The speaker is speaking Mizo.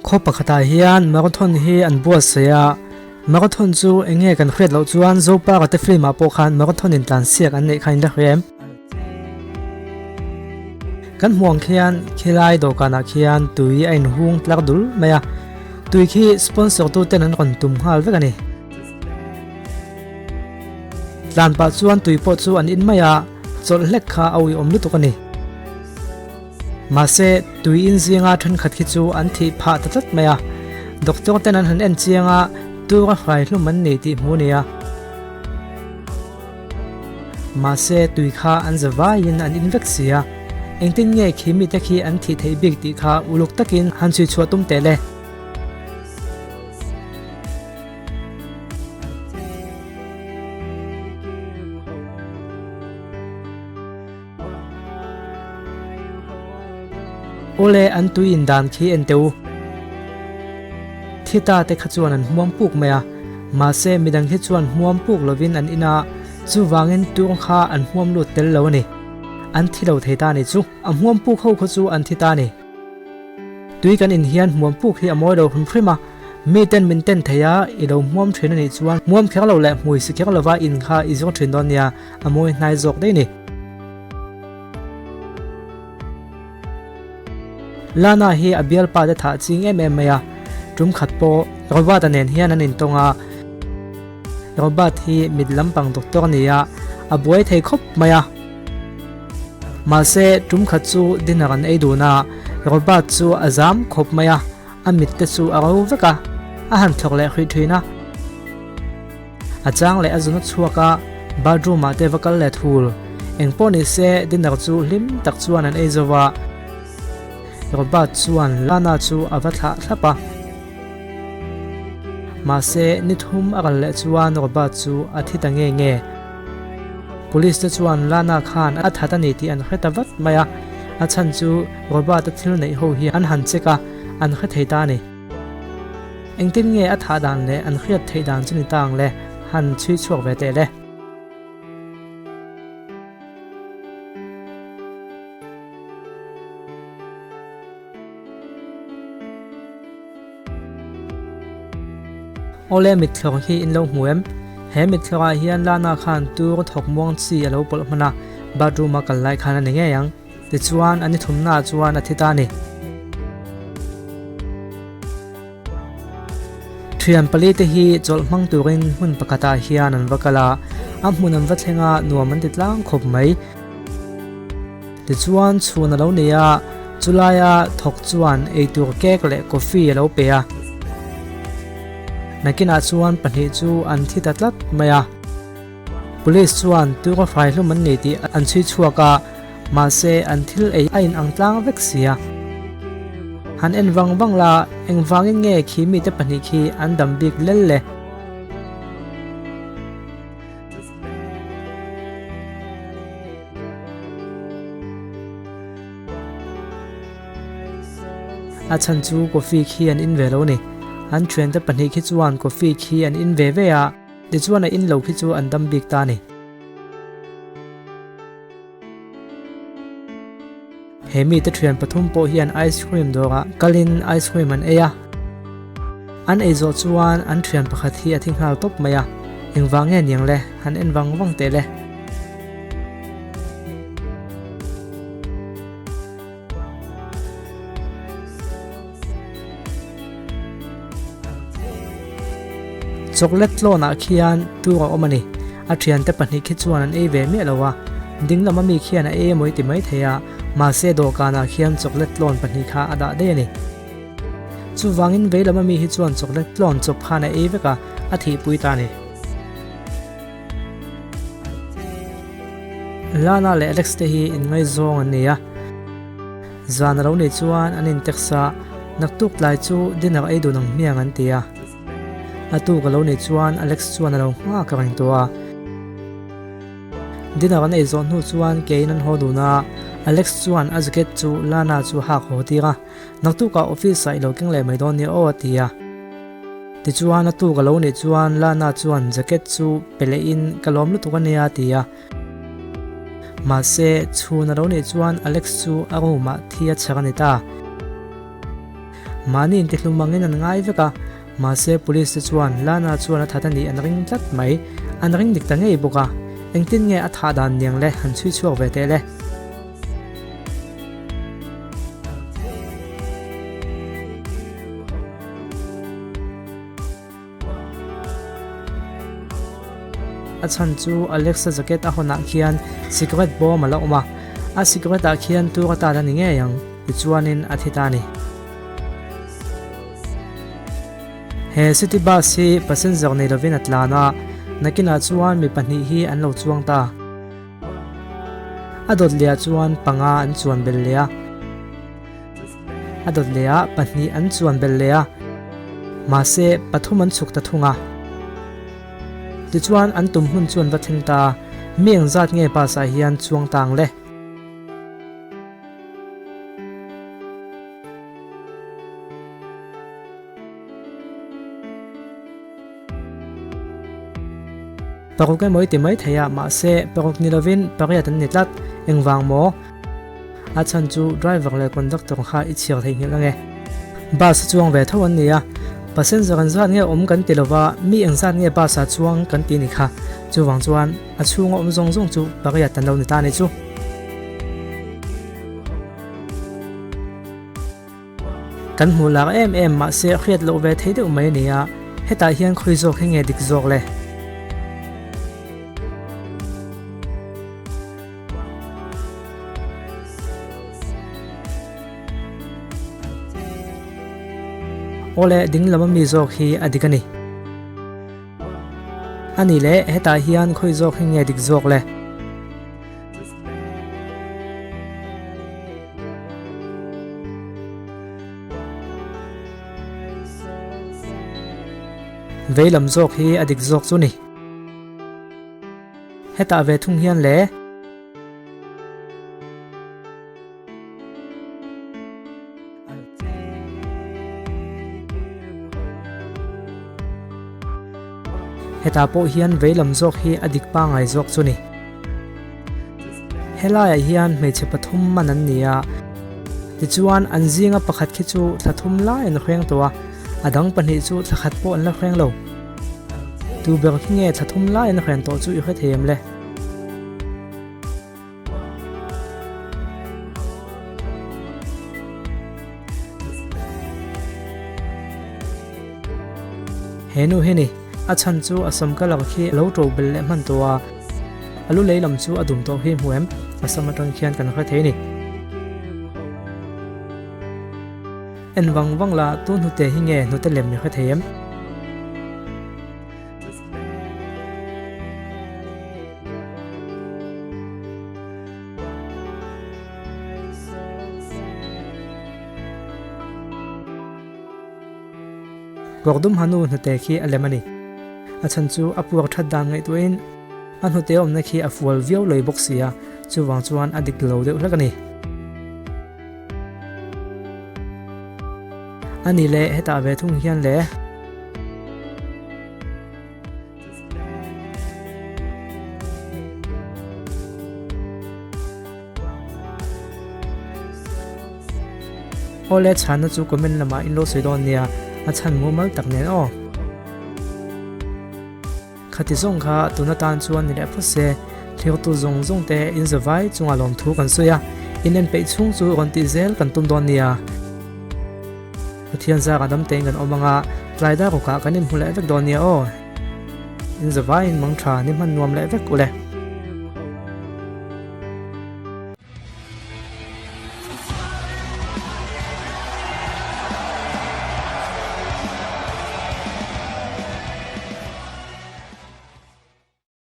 Khaw pakhatah hian marathon hi an buatsaih a, marathon chu eng nge kan hriat loh chuan Zopa te film ah pawh khan marathon in tlansiak an neih kha in la hria em? Kan hmuh ang khian khilai dawhkanah khian tui a inhung tlak dul mai a, tui khi sponsor tu ten an rawn tum nghal vek a ni. Tlan pah chuan tui pawh chu an in mai a, chawlh hlek kha a uiawm lutuk a ni. Mahse, tui in zinga thenkhat khi chu an thih phah ta tlat mai a, doctor ten an han en chiang a, tur a hrai hlum an ni tih hmu a ni a. Mahse, tui kha an za vaiin an in vek si a, engtin nge khi mite khi an thih theih bik tih kha uluk takin han chhui chhuah tum teh le. Awle an tui in dan khi en teh u. Thi ta te kha chuan an hmuam puk mai a, mahse midang hi chuan hmuam puk lovin an in a, chuvangin tung kha an hmuam lut tel lo a ni. An thi lo thei ta ni chu. A hmuam puk ho kha chu an thi ta ni. Tui kan in hian hmuam puk hi a mawi lo hrim hrim a, mi ten min ten thei a, i lo hmuam thin a nih chuan hmuam kher lo leh hmui si kher lova in kha i zawng thin dawn nia, a mawi hnai zawk daih a ni. Lana hi a bialpa te thah ching em em mai a, tum khat pawh Robert-a nen hian an intawng a, Robert hi mit lampang doctor a ni a, a buai thei khawp mai a. Mahse, tum khat chu dinner an ei dun a, Robert chu a zam khawp mai a, a mit te chu a ro vek a, a han thlawk leh hrih thin a. A chang leh a zun a chhuak a, bathroom ah te va kal leh thul. Eng pawh ni se, dinner chu hlim tak chuan an ei zo a. Robert chuan Lana chu a va thlah thlap a. Mahse, ni thum a kal leh chuan Robert chu a thi ta nge nge. Police te chuan Lana khan a that a ni tih an hre ta vat mai a, a chhan chu Robert-a thil neih ho hi an han check a, an hre thei ta a ni. Engtin nge a thah dan leh an hriat theih dan chu ni ta ang le? Han chhui chhuak ve teh le. Awle mithlawk hi in lo hmu em? He mithlawkah hian Lana khan tur thawk muang chi a lo pawlh hman a, bathroom a kal lai khan a ni ngei ang. Tichuan a ni thumnaah chuan a thi ta a ni. Thian pali te hi chawlh hmang turin hmun pakhatah hian an va kal a, a hmun an va thleng a, nuam an ti tlang khawp mai. Tichuan chhun a lo nei a, chulaia thawk chuan eitur cake leh coffee a lo pe a. Nakinah chuan pahnih chu an thi ta tlat mai a. Police chuan tura fai hlum an nei tih an chhui chhuak a, mahse an thil ei a inang tlang vek sia. Han en vang vang la, engvangin nge khi mite pahnih khi an dam bik lel le? A chhan chu coffee khi an in ve lo ni. An thiante pahnih khi chuan coffee khi an in ve ve a, tichuan a in lo khi chu an dam bik ta a ni. He mite thian pathum pawh hian ice cream dawrah kalin ice cream an ei a. An ei zawh chuan an thian pakhat hi a thi nghal tawp mai a, engvang nge niang le, han en vang vang teh le. Chocolate tlawnah khian tur a awm a ni. A thiante pahnih khi chuan an ei ve miah lo a, ding lama mi khian a ei emaw i ti maithei a, mahse dawhkanah khian chocolate tlawn pahnih kha a dah daih a ni. Chuvangin vei lama mi hi chuan chocolate tlawn chawp khan a ei vek a, a thihpui ta a ni. Lana leh Alex te hi inngaizawng an ni a, zan a lo nih chuan an intext a, naktuk tlai chu dinner ei dun ang hmiang an ti a. A tuk a lo nih chuan Alex chuan a lo nghak reng tawh a. Dinner an ei zawh hnu chuan keiin an haw dun a, Alex chuan a jacket chu Lana chu a hak haw tir a. Naktukah office ah i lo keng leh mai dawn nia aw a ti a. Tichuan a tuk a lo nih chuan Lana chuan jacket chu pe leh in ka lawm lutuk a nia a ti a. Mahse chhun a lo nih chuan Alex chu a room ah thi a chher a ni ta. Mahni intihlum angin an ngai vek a, mahse police te chuan Lana chuan a that a nih an ring tlat mai. An ring dik ta ngei bawk a, engtin nge a thah dan niang le han chhui chhuak ve teh le. A chhan chu Alexa jacket a hawnah khian cigarette bawm a la awm a, a cigarette ah khian tur a tan a ni ngei ang tichuanin a thi ta a ni. He city bus hi passenger nei lovin a tlan a, nakinah chuan mi pahnih hi an lo chuang ta. A dawt lehah chuan panga an chuan belh leh a. A dawt leh ah pahnih an chuan belh leh a, mahse pathum an chhuk ta thung a. Tichuan an tum hmun chu an va thleng ta a, mi engzat nge bus ah hian chuang ta ang le? Paruk emaw i ti mai thei a, mahse paruk ni lovin pariat an ni tlat. Engvang maw? A chhan chu driver leh conductor kha i chhiar theihnghilh ange. Bus a chuang ve tho an ni a, passenger an zat nge awm kan ti lova, mi engzat nge bus ah chuang kan ti ni kha. Chuvang chuan a chhunga awm zawng zawng chu pariat an lo ni ta ni chu. Kan hmuh lak em em mahse hriat loh ve thei deuh mai a ni a, hetah hian khawi zawk hi nge dik zawk le? Awle ding lam ami zawk hi a dik a ni. A ni le, hetah hian khawi zawk hi nge dik zawk le? Vei lam zawk hi a dik zawk chu ni. Hetah ve thung hian le. Hetah pawh hian vei lam zawk hi a dik pangngai zawk chu ni. Helaiah hian hmeichhe pathum man an ni a, tichuan an zinga pakhat khi chu thla thum lai an hreng tawh a, a dang pahnih chu thla khat pawh an la hreng lo. Tu ber khi nge thla thum lai an hren tawh chu i hre thei em le? He nu hi ni, a chhan chu a sam colour khi a lo to belh leh hman tawh a, a lu lei lam chu a dum tawh hi hmu em, a sam atang khian kan hre thei a ni. En vang vang la, tu hnute hi nge hnute lem i hre thei em? Kawr dum hanu hnute khi a lem a ni. A chhan chu a puak that dan ngaihtuahin a hnute awmna khi a fual viau lei bawk si a, chuvang chuan a dik lo deuh hlek a ni. A ni le, hetah ve thung hian le. Awle chhanna chu comment lamah in lo sawi dawn nia, a chhan mumal tak nen aw. Khati zawng kha tun atan chuan ni leh phawt se, thirtu zawng zawng te in zavai chunga lawmthu kan sawi a, in en peih chhung chu rawn tih zel kan tum dawn nia. Pathian zara dam tein kan awm anga tlai dar rukah kan inhmu leh vek dawn nia aw. In zavaiin mang tha ni hman nuam leh vek u le.